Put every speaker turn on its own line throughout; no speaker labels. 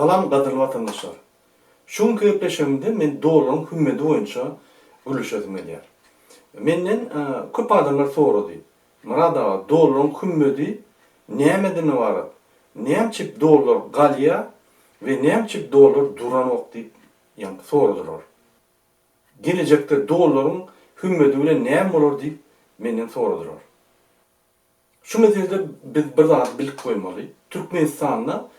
Salam gadyrly watandaşlar. Şu günki gepleşigimde men dollaryň hümmedi boýunça gürleşesim gelýär. Menden köp adamlar sorady. Myrat aga dollaryň hümmedi nämeden ybarat? Nämçip dollar galýar we nämçip dollar duranok diýip ýaňky soradylar. Gelejekde dollaryň hümmedi bilen näme bolar diýip menden soradylar. Şu meselede biz bir zady bilip goýmaly. Türkmenistanda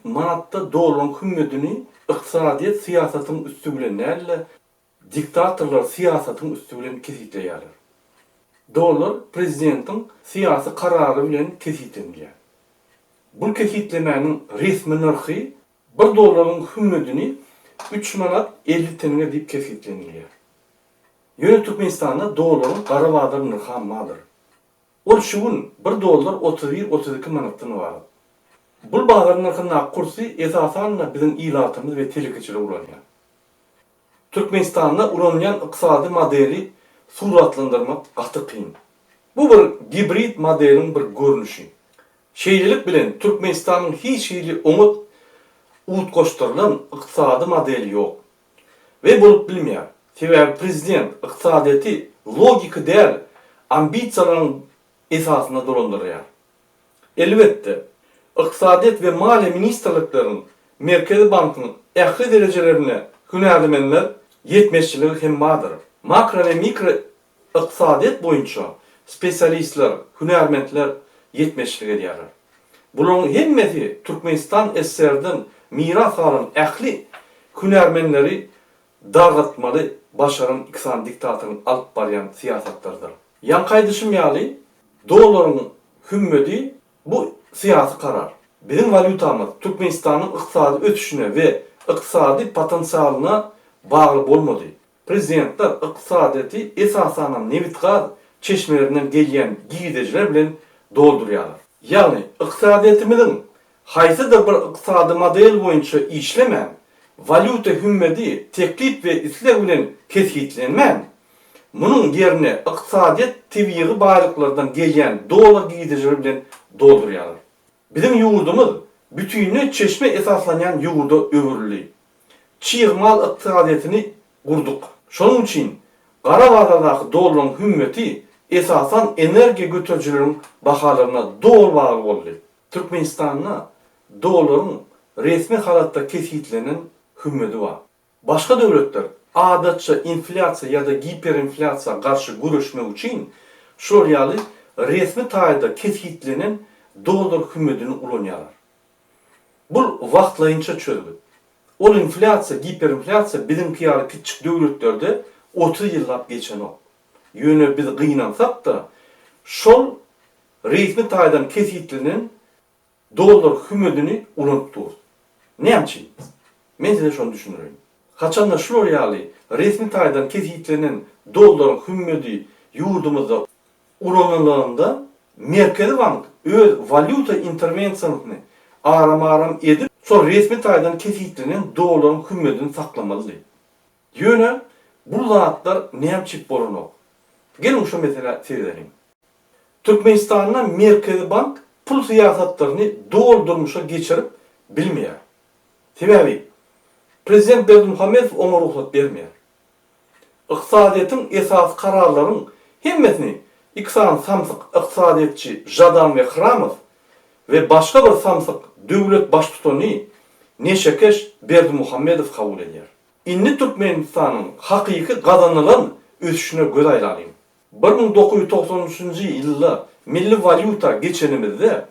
manatda dollaryň hümmedini ykdysadyýet syýasatyň üsti bilen däl-de, diktatorlar syýasatyň üsti bilen kesgitleýärler. Dollar prezidentiň syýasy karary bilen kesgitlenilýär. Bul kesgitlemäniň resmi nyrhy bir dollaryň hümmedini üç manat 50 teňňe diýip kesgitlenilýär. Ýöne Türkmenistanda dollaryň gara bazar nyrham bardyr. Ol şu gün bir dollar 31, 32 manatdan ybarat. Bul bazar nyrhyndaky kursy esasan-da biziň ilatymyz we telekeçiler ulanýar. Türkmenistanda ulanylýan ykdysady modeli suratlandyrmak gaty kyn. Bu bir gibrid modeliň bir görnüşi. Şeýlelik bilen Türkmenistanyň hiç hili oňat utgaşdyrylan ykdysady modeli ýok. We bolup bilmeýär. Sebäbi prezident ykdysadyýeti logiki däl ambisiýalaryň esasynda dolandyrýar. Elbetde, Ykdysadyýet we maliýe ministrlikleriniň, Merkezi bankyň ähli derejelerinde hünärmenler ýetmezçiligi hem bardyr. Makro we mikro ykdysadyýet boýunça spesialistler, hünärmentler ýetmezçilik edýärler. Bularyň hemmesi Türkmenistan SSR-den miras galan ähli hünärmenleri dargatmaly başaran iki sany diktatoryň alyp barýan syýasatlarydyr. Ýaňky aýdyşym ýaly, dollaryň hümmedi bu syýasy karar. Biziň walýutamyz Türkmenistanyň ykdysady ösüşine we ykdysady potensialyna bagly bolmady. Prezidentler ykdysadyýeti esasanam nebitgaz çeşmelerinden gelýän girdejiler bilen doldurýarlar. Ýagny ykdysadyýetimiziň haýsydyr bir ykdysady model boýunça işlemän, walýuta hümmedi teklip we isleg bilen kesgitlenmän, munuň ýerine ykdysadyýet tebigy baýlyklardan gelýän dollar girdejileri bilen doldurýarlar. Biziň ýurdumyz bütinleý çeşmä esaslanýan ýurda öwrüldi. Çig mal ykdysadyýetini gurduk. Şonuň üçin gara bazardaky dollaryň hümmeti esasan energiýa göterijileriň bahalaryna doly bagly boldy. Türkmenistanda dollaryň resmi halatda kesgitlenen hümmedi bar. Başga döwletler adatça inflýasiýa ýa-da giperinflýasiýa garşy göreşmek üçin şular ýaly resmi taýda kesgitlenen dollar hümmedini ulanýarlar. Bul wagtlaýynça çözgüt. Ol inflýasiýa, giperinflýasiýa biziňki ýaly kiçjik döwletlerde 30 ýyllap geçenok. Ýöne biz gynansak-da, şol resmi taýdan kesgitlenen dollar hümedini ulanyp durus. Näme üçin? Men size şony düşündireýin. Haçanda şular ýaly resmi taýdan kesgitlenen dollaryň hümmedi ýurdumyzda ulanylanda Merkezi bank öz walýuta interwensiýasyny aram-aram edip, şol resmi taýdan kesgitlenen dollaryň hümmedini saklamalydy. Ýöne bu zatlar näme üçin bolanok? Geliň şu meselä seredeliň. Türkmenistanda Merkezi bank pul syýasatlaryny doly durmuşa geçirip bilmeýär. Sebäbi prezident Berdimuhamedow oňa rugsat bermeýär. Ykdysadyýetiň esasy kararlaryň hemmesini iki sany samsyk ykdysadyýetçi Žadan we Hramow we başga bir samsyk döwlet baştutany neşekeş Berdimuhamedow kabul edýär. Indi Türkmenistanyň hakyky gazanylan ösüşine göz aýlalyň. 1993-nji ýylda milli walýuta geçenimizde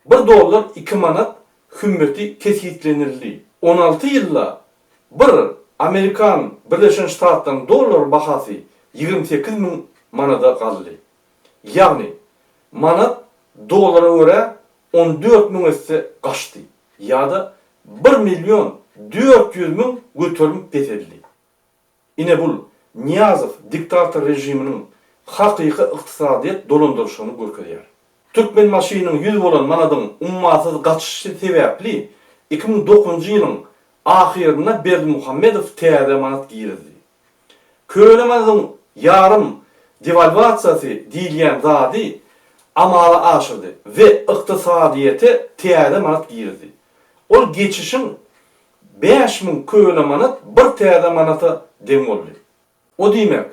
bir dollar iki manat hümmeti kesgitlenildi. On alty ýylda bir amerikan Birleşen Ştatlaryň dollary bahasy 28 müň manada galdy. Ýagny, manat dollara görä 14 müň esse gaçdy ýa-da bir million 400 müň göterim peseldi. Ine bul Nyýazow diktator režiminiň hakyky ykdysadyýet dolandyryşyny görkezýär. Türkmenbaşynyň ýüz bolan manadyň ummasyz gaçyşy sebäpli 2009-njy ýylyň ahyrynda Berdimuhamedow täze manat girizdi. Köne manadyň ýarym dewalwasiýasy diýilýän zady amala aşyrdy we ykdysadyýete täze manat girizdi. Ol geçişiň. 5000 köne manat bir täze manata deň boldy. O diýmek,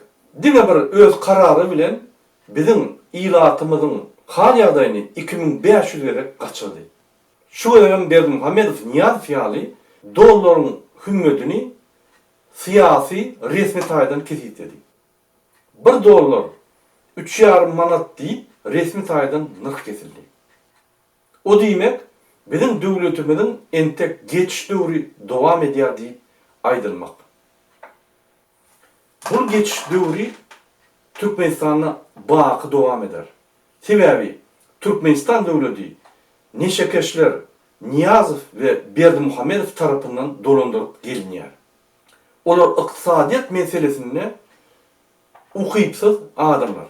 diňe bir öz karary bilen biziň ilatymyzyň hal-ýagdaýyny 2500 gezek gaçyrdy. Şu gezegem Berdimuhamedow Nyýazow ýaly dollaryň hümmedini syýasy, resmi taýdan kesgitledi. Bir dollar üç ýarym manat diýip resmi taýdan nyrh kesildi. O diýmek, biziň döwletimiziň entek geçiş döwri dowam edýär diýip aýdylmak. Bul geçiş döwri Türkmenistanda baky dowam eder. Sebäbi Türkmenistan döwledi neşekeşler Nyýazow we Berdimuhamedow tarapyndan dolandyryp gelinýär. Olar ykdysadyýet meselesinde ukypsyz adamlar.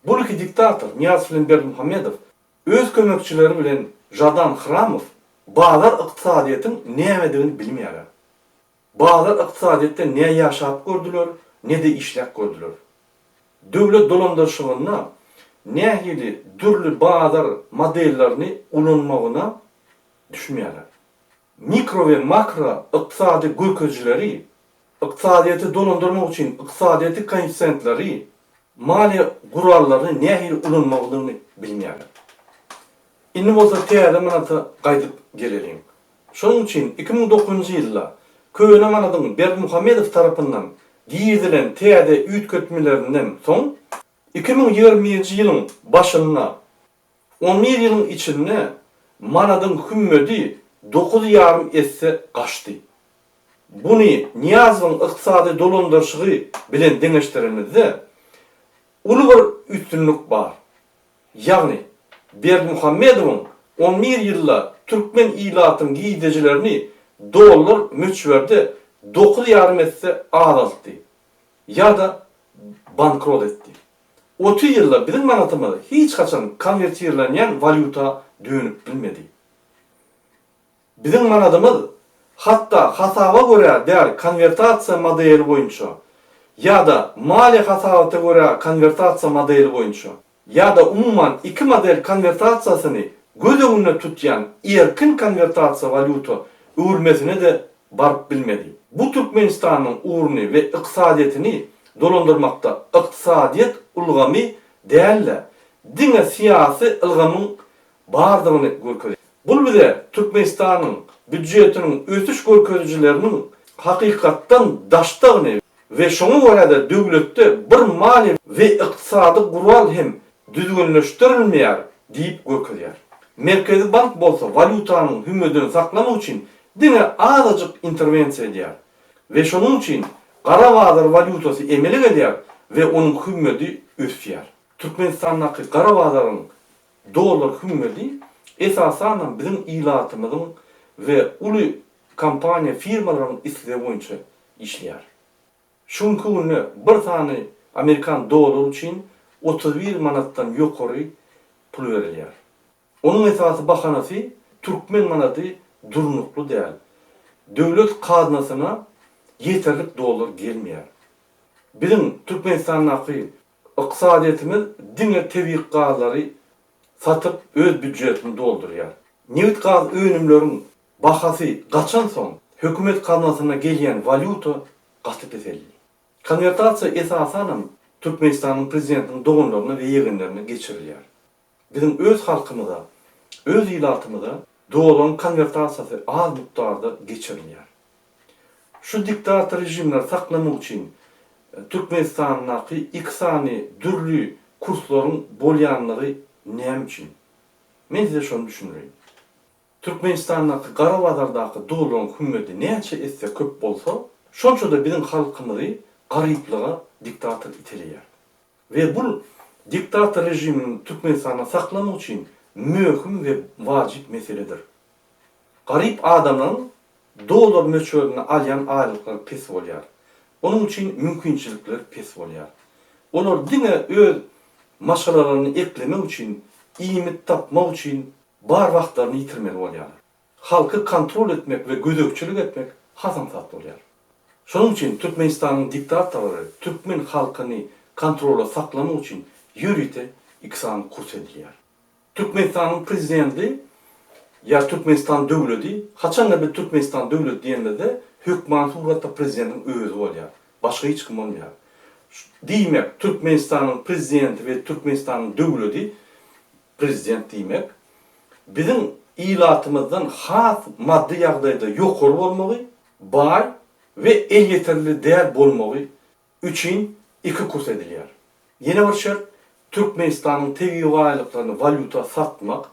Bul iki diktator, Nyýazow bilen Berdimuhamedow, öz kömekçileri bilen Žadan Hramow bazar ykdysadyýetiň nämedigini bilmeýärler. Bazar ykdysadyýetde ne ýaşap gördüler, ne-de işläp gördüler. Döwlet dolandyryşygynda nähili dürli bazar modellerini ulanmagyna düşünmeýärler. Mikro we makro ykdysady görkezijileri, ykdysadyýeti dolandyrmak üçin ykdysadyýeti koeffisiýentleri, maliýe gurallaryny nähili ulanmalydygyny bilmeýärler. Indi bolsa täze manata gaýdyp geleliň. Şonuň üçin 2009-njy ýylda köne manadyň Berdimuhamedow tarapyndan girizilen täze üýtgetmelerinden soň, 2021-nji ýylyň başynda On bir ýylyň içinde manadyň hümmedi dokuz ýarym esse gaçdy. Buny Nyýazowyň ykdysady dolandyryşygy bilen deňeşdirenimizde, uly bir üstünlik bar. Ýagny, Berdimuhamedowyň on bir ýylda türkmen ilatyň girdejilerini dollar möçberde dokuz ýarym esse azaltdy ýa-da bankrot etdi. 30 ýylda biziň manatymyz hiç haçan konwertirlenýän walýuta dönüp bilmedi. Biziň manadymyz hatda hasaba görä däl konwertasiýa modeli boýunça ýa-da maliýe hasabata görä konwertasiýa modeli boýunça ýa-da umuman iki model konwertasiýasyny göz öňünde tutýan erkin konwertasiýa walýuta öwürmesine-de baryp bilmedi. Bu Türkmenistanyň ugruny we ykdysadyýetini dolandyrmakda ykdysadyýet ulgamy däl-de, diňe syýasy ylgamyň bardygyny görkezýär. Bul bize Türkmenistanyň býudjetiniň ösüş görkezijileriniň hakykatdan daşdagyny we şoňa görä-de döwletde bir maliýe we ykdysady gural hem düzgünleşdirilmeýär diýip görkezýär. Merkezi bank bolsa walýutanyň hümmedini saklamak üçin diňe azajyk interwensiýa edýär we şonuň üçin gara bazar walýutasy emele gelýär we onuň hümmedi ösýär. Türkmenistandaky gara bazaryň dollar hümmedi esasanam biziň ilatymyzyň we uly kompaniýa firmalaryň islegi boýunça işleýär. Şu günki günde bir sany amerikan dollary üçin 31 manatdan ýokary pul berilýär. Onuň esasy bahanasy türkmen manady durnukly däl. Döwlet kaznasyna ýeterlik dollar gelmeýär. Biziň Türkmenistandaky ykdysadyýetimiz diňe tebigy gazlary satyp öz býudjetini doldurýar. Nebit-gaz önümleriň bahasy gaçansoň, hökümet gaznasyna gelýän walýuta gaty peseldi. Konwertasiýa esasanam Türkmenistanyň prezidentiniň doganlaryna we ýegenlerine geçirilýär. Biziň öz halkymyza, öz ilatymyza dollaryň konwertasiýasy az mukdarda geçirilýär. Şu diktator režimleri saklamak üçin Türkmenistandaky iki sany dürli kurslaryň bolýanlygy näme üçin? Men size şony düşündireýin. Türkmenistandaky gara bazardaky dollaryň hümmedi näçe esse köp bolsa, şonça-da biziň halkymyzy garyplyga diktator iteleýär. We bul diktator režimini Türkmenistanda saklamak üçin möhüm we wajyp meseledir. Garyp adamlaryň dollar möçberinde alýan aýlyklary pes bolýar. Onuň üçin mümkinçilikleri pes bolýar. Olar diňe öz maşgalalaryny eklemek üçin, iýmit tapmak üçin bar wagtlaryny ýitirmeli bolýarlar. Halky kontrol etmek we gözegçilik etmek has aňsat bolýar. Şonuň üçin Türkmenistanyň diktatorlary türkmen halkyny kontrolda saklamak üçin ýörite iki sany kurs edilýär. Türkmenistanyň prezidenti. ýa Türkmenistan döwledi, haçanda biz Türkmenistan döwleti diýenimizde hökmany suratda prezidentiň özi bolýar. Başga hiç kim bolmaýar. Diýmek, Türkmenistanyň prezidenti we Türkmenistanyň döwledi, prezident diýmek, biziň ilatymyzdan has maddy ýagdaýda ýokary bolmagy, baý we elýeterli däl bolmagy üçin iki kurs edilýär. Ýene bir şert, Türkmenistanyň tebigy baýlyklaryny walýuta satmak,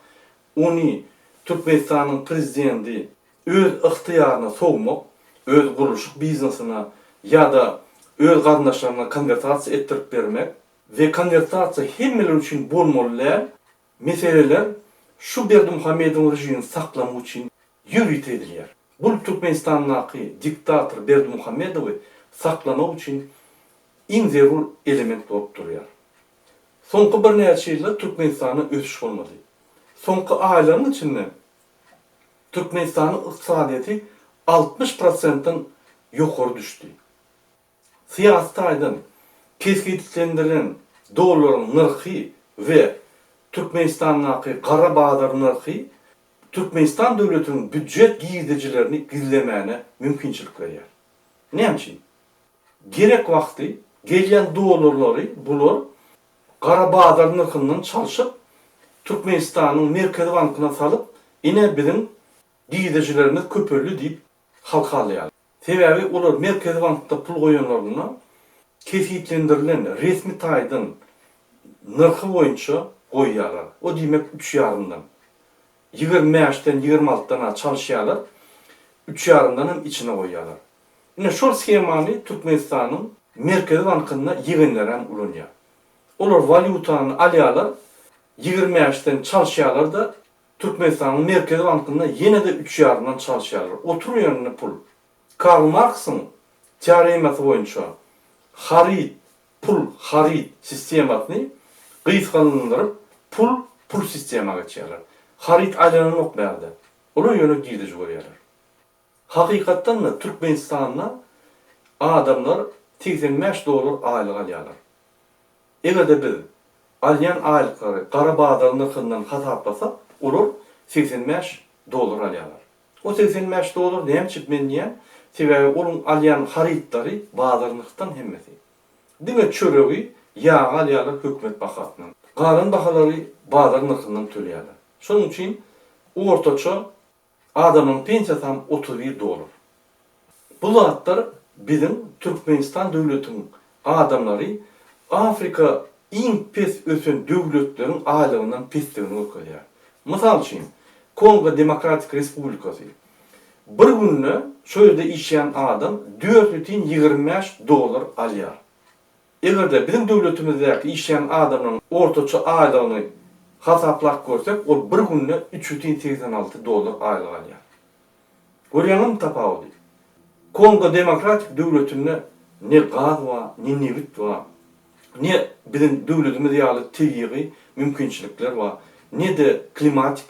ony Türkmenistanyň prezidenti öz ygtyýaryna sowmak, öz gurluşyk biznesine ýa-da öz garyndaşlaryna konwertasiýa etdirip bermek we konwertasiýa hemmeler üçin bolmaly däl meseleler şu Berdimuhamedowyň režimini saklamak üçin ýörite edilýär. Bul Türkmenistandaky diktator Berdimuhamedowy saklamak üçin iň zerur element bolup durýar. Soňky birnäçe ýylda Türkmenistanda ösüş bolmady. Soňky aýlaryň içinde Türkmenistanyň ykdysadyýeti 60 prosentden ýokary düşdi. Syýasy taýdan kesgitlendirilen dollaryň nyrhy we Türkmenistandaky gara bazar nyrhy Türkmenistan döwletiniň býujet girdejilerini gizlemäne mümkinçilik berýär. Näme üçin? Gerek wagty gelýän dollarlary bular gara bazar nyrhyndan çalşyp, Türkmenistanyň Merkezi bankyna salyp, ine biziň girdejilerimiz köpeldi diýip halka alýarlar. Sebäbi olar Merkezi bankda pul goýanlarynda kesgitlendirilen resmi taýdan nyrhy boýunça goýýarlar. O diýmek üç ýarymdan. 25-den, 26-dan-a çalyşýarlar, üç ýarymdan hem içine goýýarlar. Ine şol shemany Türkmenistanyň Merkezi bankynda ýegenlerem ulanýar. Olar walýutany alýarlar, 25-den çalyşýarlar-da, Türkmenistanyň Merkezi bankynda ýene-de üç ýarymdan çalyşýarlar. Otur ýerinde pul. Karl Marksyň teoremasy boýunça haryt, pul, haryt sistemasyny gysgalandyryp pul, pul sistema geçýärler. Haryt aýlananok bärde. Olar ýöne girdeji görýärler. Hakykatdan-da Türkmenistanda adamlar 85 dollar aýlyk alýarlar. Eger-de biz alýan aýlyklary gara bazar nyrhyndan hasaplasak, olar 85 dollar alýarlar. O 85 dollar näme üçin men diýýän, sebäbi onuň alýan harytlary bazar nyrhdan hemmesi. Diňe çöregi, ýagy alýarlar hökümet bahasyndan. Galan bahalary bazar nyrhyndan töleýärler. Şonuň üçin ortaça Adamyň pensiýasam 31 dollar. Bu zatlar biziň Türkmenistan döwletiň adamlary Afrika iň pes ösen döwletleriň aýlygyndan pesdigini görkezýär. Mysal üçin, Kongo Demokratik Respublikasy. Bir günde şo ýerde işleýän adam 4,25 dollar alýar. Eger-de biziň döwletimizdäki işleýän adamlaryň ortaça aýlygyny hasaplap görsek, ol bir günde 3,86 dollar aýlyk alýar. Görýäňizmi tapawudy? Kongo Demokratik döwletinde ne gaz bar, ne nebit bar, ne biziň döwletimiz ýaly tebigy mümkinçilikler bar, ne-de klimatik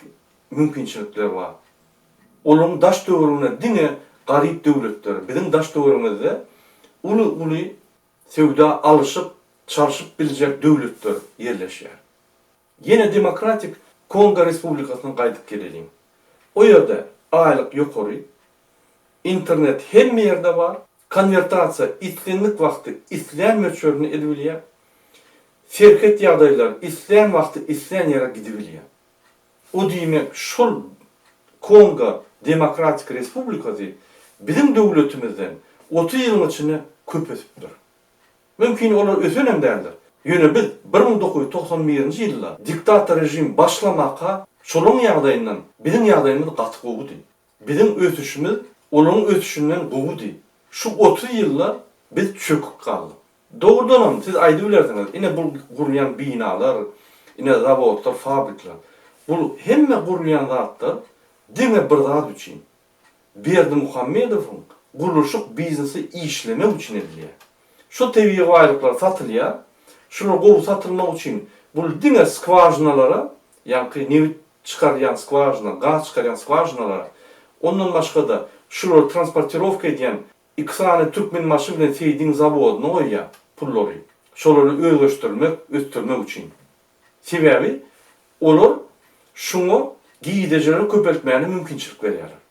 mümkinçilikler bar. Olaryň daş-töwereginde diňe garyp döwletler, biziň daş-töweregimizde uly-uly söwda alyşyp, çalşyp biljek döwletler ýerleşýär. Ýene Demokratik Kongo Respublikasyna gaýdyp geleliň. O ýerde aýlyk ýokary, internet hemme ýerde bar, konwertasiýa islendik wagty islän möçberini edibilýär, serhet ýagdaýlar islän wagty islän ýere gidibilýär. O diýmek şol Kongo Demokratik Respublikasy biziň döwletimizden 30 ýylyň içinde köp ösüpdir. Mümkin olar ösenem däldir. Ýöne biz 1991-nji ýylda diktator režim başlamaka şolaň ýagdaýyndan biziň ýagdaýymyz gaty gowudy. Biziň ösüşimiz olaryň ösüşinden gowudy. Şu 30 ýylda biz çöküp galdyk. Dogrudanam, siz aýdybilersiňiz, ine bul gurulýan binalar, ine zawodlar, fabrikler. Bul hemme gurulýan zatlar diňe bir zat üçin, Berdimuhamedowyň gurluşyk biznesi işlemek üçin edilýär. Şu tebigy baýlyklar satylýar, şular gowy satylmak üçin bul diňe skwažinalara, ýaňky nebit çykarýan skwažina, gaz çykarýan skwažinalara, ondan başga-da şulary transportirowka edýän Iki sany Türkmenbaşy bilen Seýdiň zawodyna goýýar pullary. Şolary özleşdirmek, ösdürmek üçin. Sebäbi olar şuňa Girdejileri köpeltmäne mümkinçilik berýärler.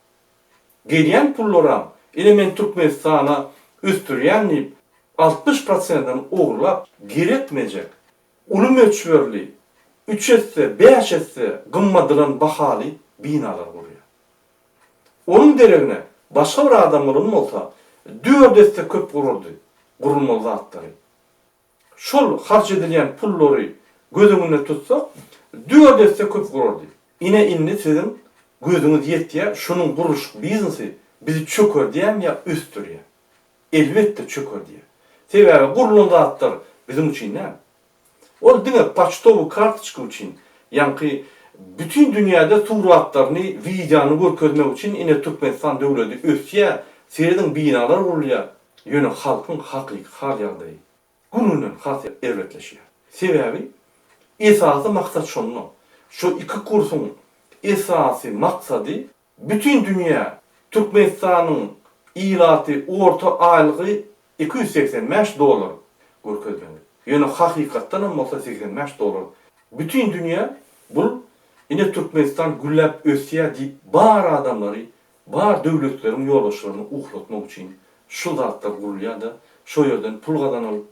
Gelýän pullaram ine men Türkmenistana ösdürýän diýip 60 prosentini ogurlap gerekmejek uly möçberli üç esse, bäş esse gymmadylan bahaly binalar gurýar. Onuň deregine başga bir adam bolan bolsa dört esse köp gurardy gurulmaly zatlary. Şol harç edilýän pullary göz öňünde tutsak, dört esse köp gurardy. Ine indi siziň gözüňiz ýetýär, şunuň gurluşyk biznesi bizi çökerdýärmi ýa ösdürýär? Elbetde çökerdýär. Sebäbi gurlan zatlar biziň üçin däl. Ol diňe poçtowy kartoçka üçin, ýaňky bütin dünýäde suratlaryny, wideony görkezmek üçin ine Türkmenistan döwledi ösýär, serediň binalar gurulýar. Ýöne halkyň hakyky hal-ýagdaýy gün-günden has erbetleşýär. Sebäbi esasy maksat şonda. Şo iki kursuň esasy maksady bütin dünýä Türkmenistanyň ilaty orta aýlygy 285 dollar görkezmegi. Ýöne hakykatdanam bolsa 85 dollar. Bütin dünýä bul ine Türkmenistan gülläp ösýär diýip bar adamlary Bar döwletleriň ýolbaşçylaryny uhlatmak üçin şu zatlar gurulýar-da, şo ýerden pul gazanylyp,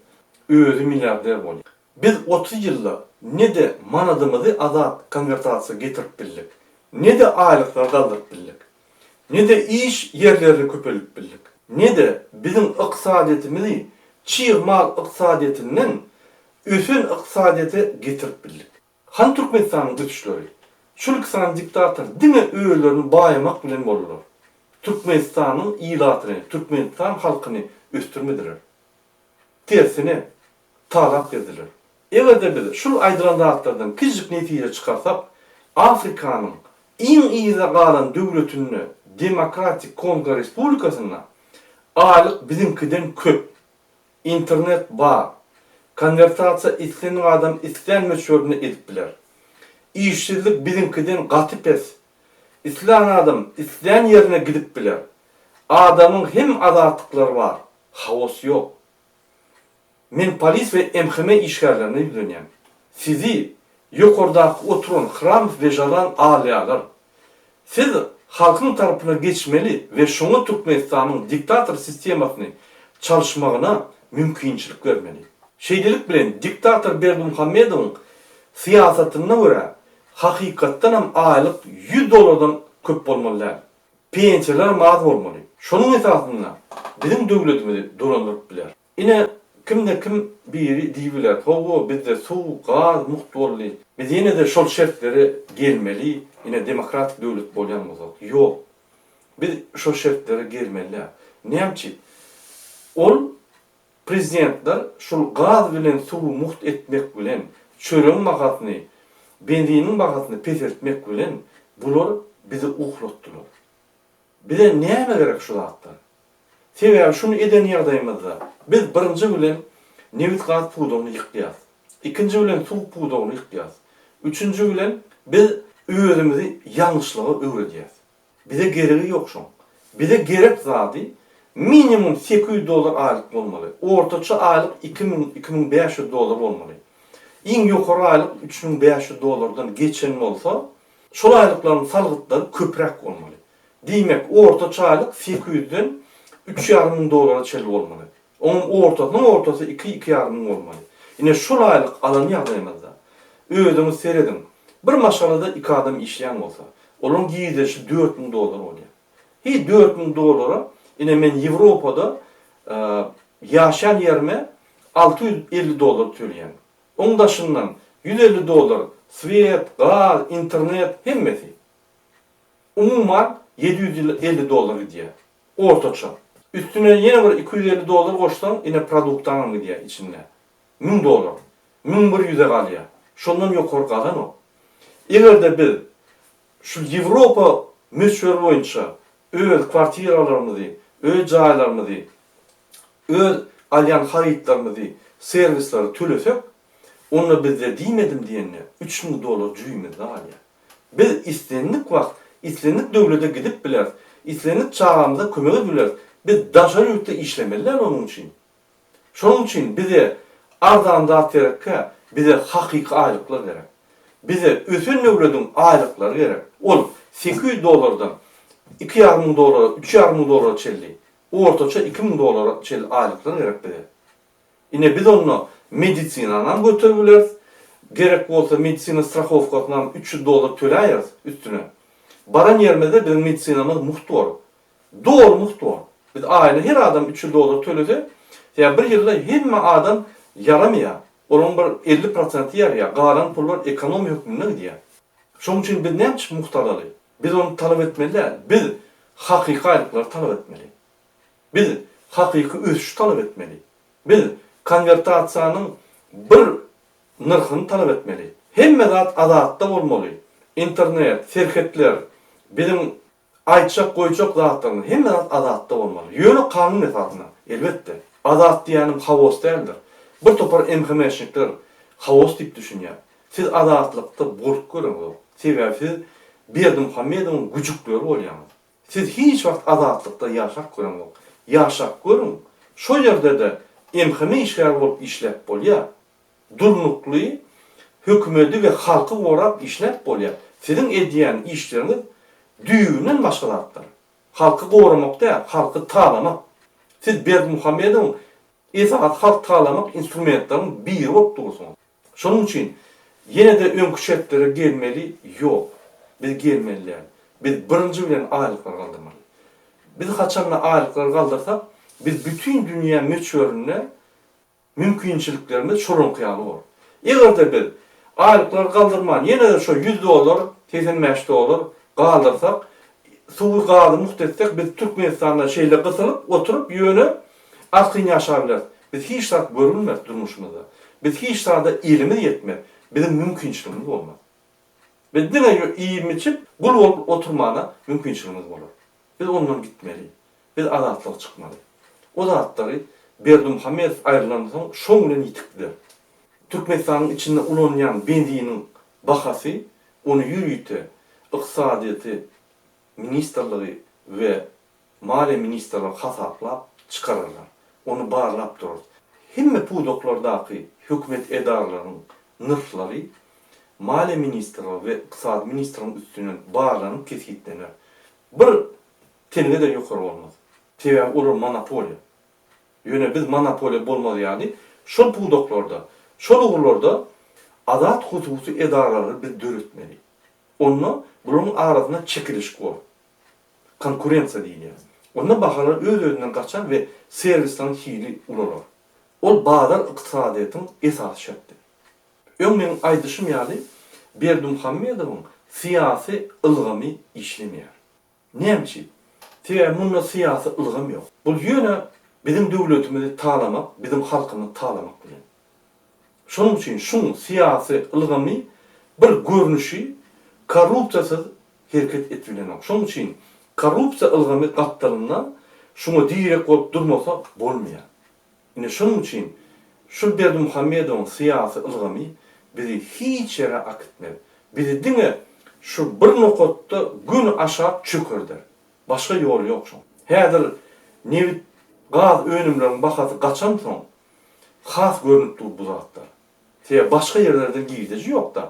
özi milliarder bolýar. Biz 30 ýylda ne-de manadymyzy azat konwertasiýa getirip bildik, ne-de aýlyklary galdyryp bildik, ne-de iş ýerlerini köpeldip bildik, ne-de biziň ykdysadyýetimizi çig mal ykdysadyýetinden ösen ykdysadyýete getirip bildik. Hany Türkmenistanyň ösüşleri? Şul iki sany diktator diňe özlerini baýamak bilen boldular. Türkmenistanyň ilatyny, Türkmenistan halkyny ösdürmediler. Tersine, talap gezdiler. Eger-de biz şul aýdylan zatlardan kiçijik netije çykarsak, Afrikanyň iň yza galan döwletinde Demokratik Kongo Respublikasynda aýlyk biziňkiden köp. Internet bar. Konwertasiýa islendik adam islän möçberinde edip biler. Işsizlik biziňkiden gaty pes. Islän adam islän ýerine gidip biler. Adamyň hem azatlyklary bar. Haos ýok. Men polis we MHM işgärlerine ýüzlenýän. Sizi ýokardaky oturan Hramow we Žadan alýarlar. Siz halkyň tarapyna geçmeli we şoňa Türkmenistanyň diktator sistemasyny çalyşmagyna mümkinçilik bermeli. Şeýlelik bilen diktator Berdimuhamedowyň syýasatyna görä hakykatdanam aýlyk 100 dollardan köp bolmaly däl. Pensiýalaram az bolmaly. Şonuň esasynda biziň döwletimizi dolandyryp biler. Ine, kimde-kim biri diýibiler, Hawa, bizde suw, gaz mugt boldy. Biz ýene-de şol şertlere gelmeli, ine, demokratik döwlet bolýan bolsak. Ýok. Biz şol şertlere gelmeli däl. Näme üçin? Ol prezidentler şol gaz bilen suwy mugt etmek bilen, çöregiň bahasyny, benziniň bahasyny peseltmek bilen bular bizi uhlatdylar. Bize näme gerek şu zatlar? Sebäbi şuny eden ýagdaýymyzda biz birinji bilen nebit-gaz pudagyny ýykýas. Ikinji bilen suw pudagyny ýykýas. Üçünji bilen biz özümizi ýalňyşlyga öwredýäs. Bize geregi ýok şoň. Bize gerek zady minimum 800 dollar aýlyk bolmaly. Ortaça aýlyk 2000, 2500 dollar bolmaly. Iň ýokary aýlyk 3500 dollardan geçen bolsa, şol aýlyklaryň salgytlary köpräk bolmaly. Diýmek, ortaça aýlyk sekiz ýüzden üç ýarym müň dollara çenli bolmaly. Onuň ortasynyň ortasy iki, iki ýarym müň bolmaly. Ine, şol aýlyk alan ýagdaýymyzda, özüňiz serediň, bir maşgalada iki adam işleýän bolsa, olaryň girdejisi 4000 dollar bolýar. Heý, 4000 dollara, ine, men Ýewropada ýaşaýan ýerime 650 dollar töleýän. Oň daşyndan 150 dollar swet, gaz, internet, hemmesi. Umuman 750 dollar gidýär. Ortaça. Üstüne ýene bir 250 dollar goşsaň, ine produktaňam gidýär içinde. 1000 dollar. 1100-e galýar. Şondan ýokary galanok. Eger-de biz şu Ýewropa möçberi boýunça öz kwartiralarymyzy, öz jaýlarymyzy, öz alýan harytlarymyzy, serwisleri tölesek, onda bizde diýmedim diýende 3000 dollar jübimizde galýar. Biz islendik wagt, islendik döwlete gidip bileris, islendik çagamyza kömek edip bileris. Biz daşary ýurtda işlemeli däl onuň üçin. Şonuň üçin bize arzan zat gerekkä, bize hakyky aýlyklar gerek. Bize ösen döwlediň aýlyklary gerek. Ol 800 dollardan 2,5 müň dollara, 3,5 müň dollara çenli, ortaça 2000 dollara çenli aýlyklar gerek bize. Ine biz onda medisinanam göterip bileris, gerek bolsa medisina strahowkasynam 300 dollar töläýeris üstüne. Baran ýerimizde biziň medisinamyz mugt bor. Doly mugt bor. Biz aýyna her adam 300 dollar tölese, ýa bir ýylda hemme adam ýaramaýar. Olaryň bir 50 prosenti ýaraýar, galan pullar ekonomiýa hökmünde gidýär. Şonuň üçin biz näme üçin mugt alaly? Biz ony talap etmeli däl. Biz hakyky aýlyklary talap etmeli. Biz hakyky ösüşi talap etmeli. Biz konwertasiýanyň bir nyrhyny talap etmeli. Hemme zat azatda bolmaly. Internet, serhetler, biziň aýtjak, goýjak zatlarymyz, hemme zat azatda bolmaly. Ýöne kanun esasynda, elbetde. Azat diýýänim haos däldir. Bir topar MHM-şnikler haos diýip düşünýär. Siz azatlykda bolup göreňzok. Sebäbi siz Berdimuhamedowyň güjükleri bolýaňyz. Siz hiç wagt azatlykda ýaşap göreňzok. Ýaşap görüň. Şo ýerde-de MHM işgäri bolup işläp bolýar. Durnukly hökümedi we halky gorap işläp bolýar. Siziň edýän işleriňiz düýbünden başga zatlar. Halky goramak däl, halky talamak. Siz Berdimuhamedowyň esasy halk talamak instrumentleriniň biri bolup dursuňyz. Şonuň üçin ýene-de öňki şertlere gelmeli ýok. Biz gelmeli däl. Biz birinji bilen aýlyklary galdyrmaly. Biz haçanda aýlyklary galdyrsak, biz bütin dünýä möçberinde mümkinçiliklerimiz şolaryňky ýaly bolar. Eger-de biz aýlyklary galdyrman ýene-de şo 100 dollar, 85 dollar galdyrsak, suwy gazy mugt etsek biz Türkmenistanda şeýle gysylyp oturyp ýöne arkaýyn ýaşap bileris. Biz hiç zat görülmez durmuşymyzda. Biz hiç zada elimiz ýetmez. Biziň mümkinçiligimiz bolmaz. Biz diňe iýip-içip, gul bolup oturmana mümkinçiligimiz bolar. Biz ondan gitmeli. Biz azatlyga çykmaly. O zatlary Berdimuhamedow aýrylansoň şoň bilen ýitip gider. Türkmenistanyň içinde ulanylýan benziniň bahasy ony ýörite ykdysadyýeti ministrligi we maliýe ministrligi hasaplap çykararlar. Ony barlap durarys. Hemme pudaklardaky hökümet edaralarynyň nyrhlary maliýe ministrligi we ykdysady ministrligiň üstünden barlanyp kesgitlener. Bir teňňe-de ýokary bolmaz. Sebäbi olar monopoliýa. Ýöne biz monopoliýa bolmaz ýaly şol pudaklarda, şol ugurlarda azat hususy edaralary biz döretmeli. Onda bularyň arasynda çekilişik bor. Konkurensiýa diýilýär. Onda bahalar öz-özünden gaçar we serwisleriň hili ulalar. Ol bazar ykdysadyýetiň esasy şerti. Öň meň aýdyşym ýaly Berdimuhamedowyň syýasy ylgamy işlemeýär. Näme üçin? Sebäbi munda syýasy ylgam ýok. Bul ýöne biziň döwletimizi talamak, biziň halkymyzy talamak bilen. Şonuň üçin şuň syýasy ylgamy bir görnüşi korrupsiýasyz hereket edip bilenok. Şonuň üçin korrupsiýa ylgamy gapdalynda şuňa direk bolup durmasa bolmaýar. Ine şonuň üçin şul Berdimuhamedowyň syýasy ylgamy bizi hiç ýere akitmez. Bizi diňe şu bir nokatda göni aşak çökerder. Başga ýoly ýok şoň. Häzir nebit gaz önümleriň bahasy gaçansoň has görnüp dur bu zatlar. Sebäbi başga ýerlerden girdeji ýokda.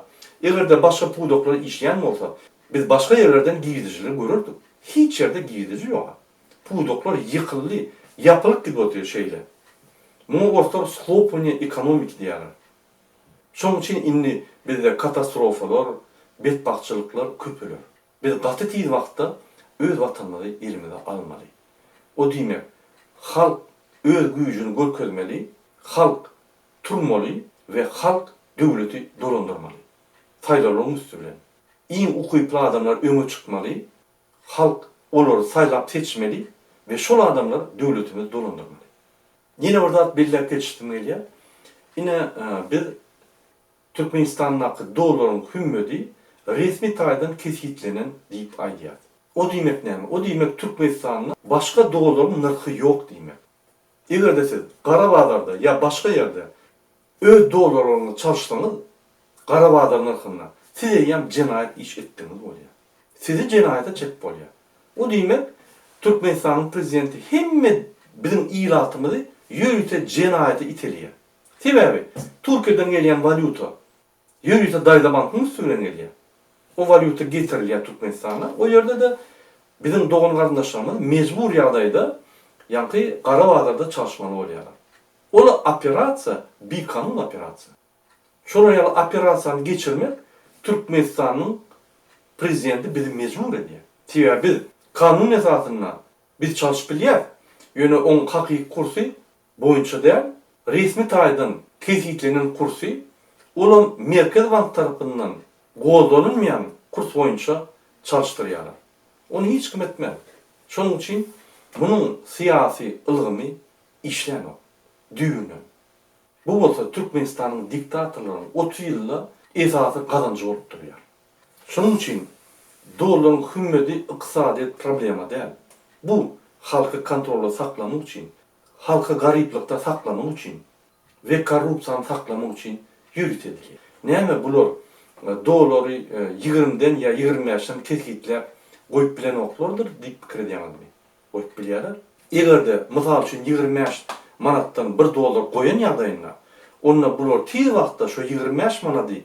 Eger-de başga pudaklar işleýän bolsa, biz başga ýerlerden girdejileri görerdik. Hiç ýerde girdeji ýoga. Pudaklar ýykyldy, ýapylyp gidip otyr şeýle. Muňa orslar shlopaniýe ekonomiki diýýärler. Şonuň üçin indi bizde katastrofalar, betbagtçylyklar köpeler. Biz gaty tiz wagtda öz watanymyzy elimize almaly. O diýmek, halk öz güýjüni görkezmeli, halk turmaly we halk döwleti dolandyrmaly. Saýlawlaryň üsti bilen. Iň ukyply adamlar öňe çykmaly, halk olary saýlap seçmeli we şol adamlar döwletimizi dolandyrmaly. Ýene bir zat belläp geçisim gelýär. Ine, biz Türkmenistandaky dollaryň hümmedi resmi taýdan kesgitlenen diýip aýdýas. O diýmek näme? O diýmek Türkmenistanda başga dollaryň nyrhy ýok diýmek. Eger-de siz gara bazarda ýa başga ýerde öz dollarlaryňyzy çalyşsaňyz gara bazar nyrhynda siz eýýäm jenaýat iş etdigiňiz bolýar. Sizi jenaýata çekip bolýar. O diýmek Türkmenistanyň prezidenti hemme biziň ilatymyzy ýörite jenaýata iteleýär. Sebäbi Türkiýeden gelýän walýuta. Ýörite Daýza bankyň üsti bilen gelýär. O walýuta getirilýär Türkmenistana. O ýerde-de biziň dogan-garyndaşlarymyz mejbur ýagdaýda ýaňky gara bazarda çalyşmaly bolýarlar. Ol operasiýa bikanun operasiýa. Şolar ýaly operasiýany geçirmek Türkmenistanyň prezidenti bizi mejbur edýär. Sebäbi biz kanun esasynda biz çalyşyp bilýäs, ýöne oň hakyky kursy boýunça däl, resmi taýdan kesgitlenen kursy, olam Merkezi bank tarapyndan goldanylmaýan kurs boýunça çalyşdyrýarlar. Ony hiç kim etmez. Şonuň üçin munuň syýasy ylgymy işlänok. Düýbünden. Bu bolsa Türkmenistanyň diktatorlarynyň 30 ýylda esasy gazanjy bolup durýar. Şonuň üçin dollaryň hümmedi ykdysadyýet problema däl. Bu halky kontrolda saklamak üçin, halky garyplykda saklamak üçin we korrupsiýany saklamak üçin ýörite edilýär. Näme bular dollary ýigrimden ýa 25-den kesgitläp goýup bilenoklardyr diýip pikir edýäňizmi? Goýup bilýärler. Eger-de, mysal üçin, 25 manatdan bir dollar goýan ýagdaýynda, onda bular tiz wagtda şo 25 manady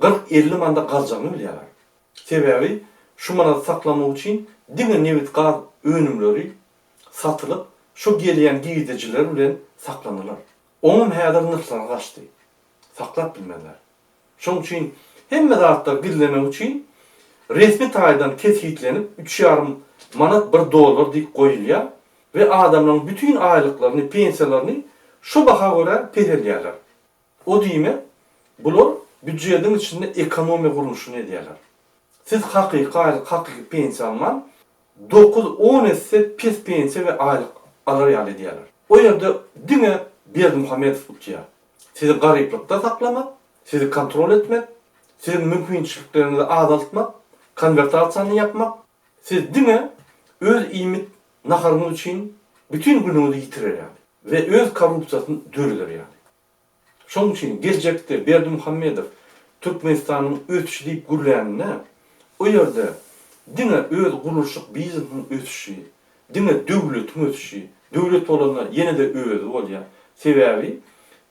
40-50 manada galjagyny bilýärler. Sebäbi şu manady saklamak üçin diňe nebit-gaz önümleri satylyp, şo gelýän girdejiler bilen saklanylar. Oňam häzir nyrhlary gaçdy. Saklap bilmezler. Şonuň üçin hemme zatlary gizlemek üçin resmi taýdan kesgitlenip üç ýarym manat bir dollar diýip goýulýar we adamlaryň bütin aýlyklaryny, pensiýalaryny şo baha görä peseldýärler. O diýmek, bular býudjediň içinde ekonomiýa gurluşyny edýärler. Siz hakyky aýlyk, hakyky pensiýa alman, dokuz-on esse pes pensiýa we aýlyk alar ýaly edýärler. O ýerde diňe Berdimuhamedow utýar. Sizi garyplykda saklamak, sizi kontrol etmek, siziň mümkinçilikleriňizi azaltmak, konwertasiýany ýapmak. Siz diňe öz iýmit naharyňyz üçin bütin günüňizi ýitirer ýaly we öz korrupsiýasyny döreder ýaly. Şonuň üçin geljekde Berdimuhamedow Türkmenistanyň ösüşi diýip gürläninde, o ýerde diňe öz gurluşyk biznesiniň ösüşi, diňe döwletiň ösüşi, döwlet bolanda ýene-de özi bolýar. Sebäbi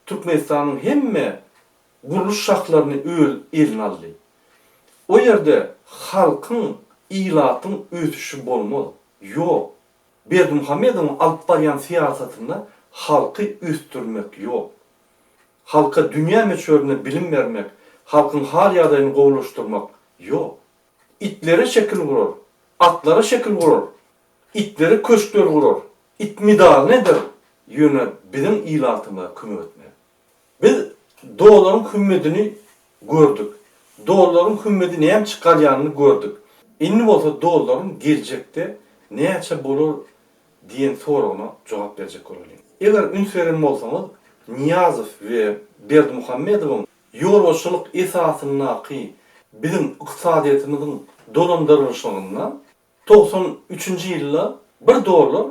Türkmenistanyň hemme gurluş şahlaryny öz eline aldy. O ýerde halkyň, ilatyň ösüşi bolmaz. Ýok. Berdimuhamedowyň alyp barýan syýasatynda halky ösdürmek ýok. Halka dünýä möçberinde bilim bermek, halkyň hal-ýagdaýyny gowulaşdyrmak ýok. Itlere şekil gurar, atlara şekil gurar, itlere köşkler gurar, it medalyny eder, ýöne biziň ilatymyza kömek etmez. Biz dollaryň hümmedini gördük. Dollaryň hümmedi nämçe galýanyny gördük. Indi bolsa dollaryň geljekde näçe bolar diýen soragyna jogap berjek bolalyň. Eger üns beren bolsaňyz, Nyýazow we Berdimuhamedowyň ýolbaşçylyk esasyndaky biziň ykdysadyýetimiziň dolandyrylyşygynda 93-nji ýylda bir dollar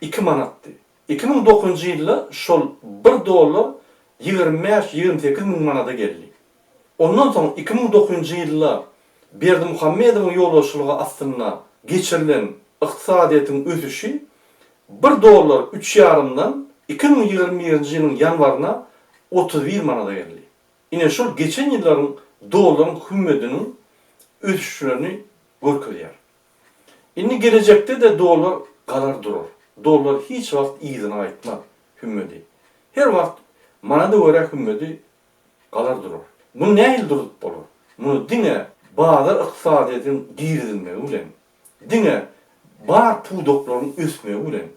iki manatdy. 2009-njy ýylda şol bir dollar 25, 28 müň manada geldi. Ondan soň 2009-njy ýylda Berdimuhamedowyň ýolbaşçylygy astynda geçirilen ykdysadyýetiň ösüşi bir dollar üç ýarymdan 2021-nji ýylyň ýanwaryna 31 manada geldi. Ine şol geçen ýyllaryň dollaryň hümmediniň ösüşlerini görkezýär. Indi gelejekde-de dollar galar durar. Dollar hiç wagt yzyna gaýtmaz hümmedi. Her wagt manada görä hümmedi galar durar. Muny nähili durzup bolar? Muny diňe bazar ykdysadyýetiniň girizilmegi bilen, diňe bar pudaklaryň ösmegi bilen,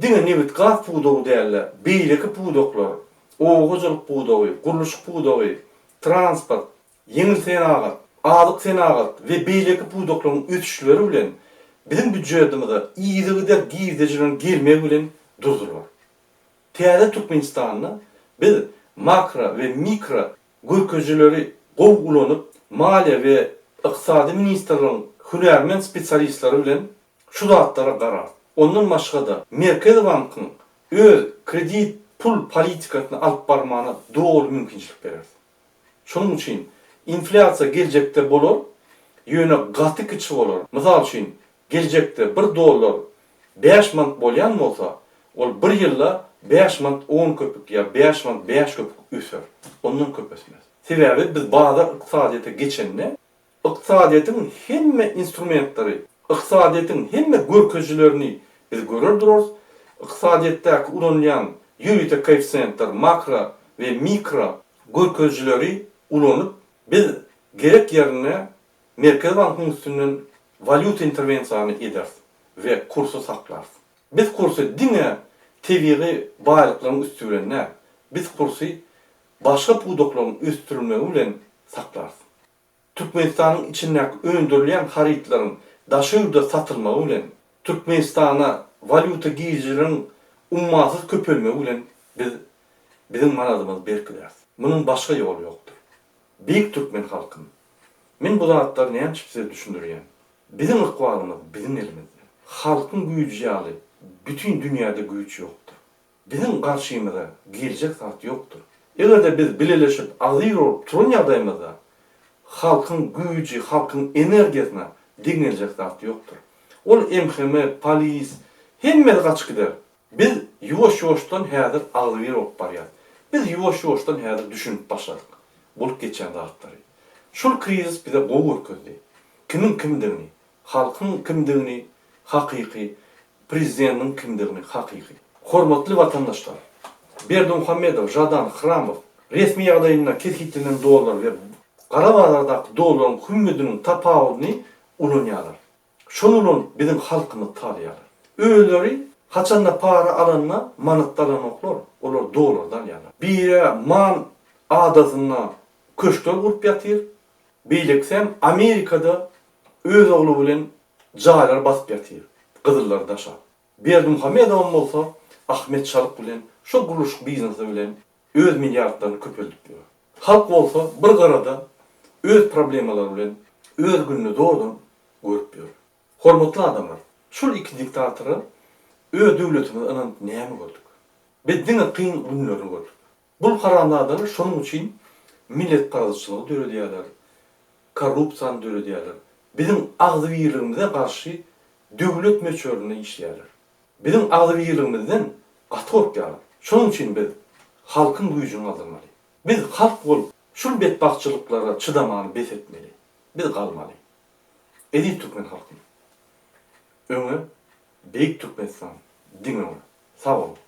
diňe nebit-gaz pudagy däl-de, beýleki pudaklar, oba hojalyk pudagy, gurluşyk pudagy, transport, ýeňil senagat, azyk senagat we beýleki pudaklaryň ösüşleri bilen biziň býudjetimize yzygider girdejileriň gelmegi bilen durzular. Täze Türkmenistanda biz makro we mikro görkezijileri gowy ulanyp, maliýe we ykdysady ministrligiň hünärmen spesialistleri bilen şu zatlara gararys. Ondan başga-da, Merkezi bankyň öz kredit pul politikasyny alyp barmagyna doly mümkinçilik bereris. Şonuň üçin inflýasiýa geljekde bolar, ýöne gaty kiçi bolar. Mysal üçin, geljekde bir dollar bäş manat bolýan bolsa, ol bir ýylda bäş manat on köpük ýa bäş manat bäş köpük öser. Ondan köp ösmez. Sebäbi biz bazar ykdysadyýete geçende, ykdysadyýetiň hemme instrumentleri, ykdysadyýetiň hemme görkezijilerini biz görer durarys. Ykdysadyýetdäki ulanylýan ýörite koeffisiýentler, makro we mikro görkezijileri ulanyp, biz gerek ýerinde Merkezi bankyň üstünden walýuta interwensiýany ederis we kursy saklarys. Biz kursy diňe tebigy baýlyklaryň üsti bilen däl, biz kursy başga pudaklaryň ösdürilmegi bilen saklarys. Türkmenistanyň içindäki öndürilýän harytlaryň daşary ýurda satylmagy bilen, Türkmenistana walýuta girijileriň ummasyz köpelmegi bilen biz biziň manadymyzy berkideris. Munuň başga ýoly ýokdur. Beýik türkmen halkym! Men bu zatlary näme üçin size düşündirýän? Biziň ykbalymyz biziň elimizde. Halkyň güýji ýaly bütin dünýäde güýç ýokdur. Biziň garşymyza geljek zat ýokdur. Eger-de biz bileleşip agzybir bolup turan ýagdaýymyzda halkyň güýji, halkyň energiýasyna deň geljek zat ýokdur. Ol MHM, polis, hemmesi gaçyp gider. Biz ýuwaş-ýuwaşdan häzir agzybir bolup barýas. Biz ýuwaş-ýuwaşdan häzir düşünip başladyk bolup geçýän zatlary. Şul krizis bize gowy görkezdi. Kimiň kimdigini, halkyň kimdigini hakyky, prezidentiň kimdigini hakyky. Hormatly watandaşlar! Berdimuhamedow, Žadan, Hramow resmi ýagdaýynda kesgitlenen dollar we gara bazardaky dollaryň hümmediniň tapawudyny ulanýarlar. Şony ulanyp biziň halkymyzy talaýarlar. Özleri haçanda para alanda manatda alanoklar, olar dollarda alýarlar. Biri Man adasynda köşkler gurup ýatyr, beýlekisem Amerikada öz ogly bilen jaýlar basyp ýatyr, gyzyllary daşap. Berdimuhamedowam bolsa Ahmet Çalyk bilen şol gurluşyk biznesi bilen öz milliardlaryny köpeldip ýör. Halk bolsa bir gyrada öz problemalary bilen öz gününi zordan görüp ýör. Hormatly adamlar, şul iki diktatora öz döwletimizi ynanyp näme gördük? Biz diňe kyn günlerini gördük. Bul haramzadalar şonuň üçin milletparazçylygy döredýärler, korrupsiýany döredýärler. Biziň agzybirligimize garşy döwlet möçberinde işleýärler. Biziň agzybirligimizden gaty gorkýarlar. Şonuň üçin biz halkyň güýjüni galdyrmaly. Biz halk bolup şul betbagtçylyklara çydamany bes etmeli. Biz galmaly. Eziz türkmen halkym. Öňe Beýik Türkmenistan diňe öňe. Sag boluň.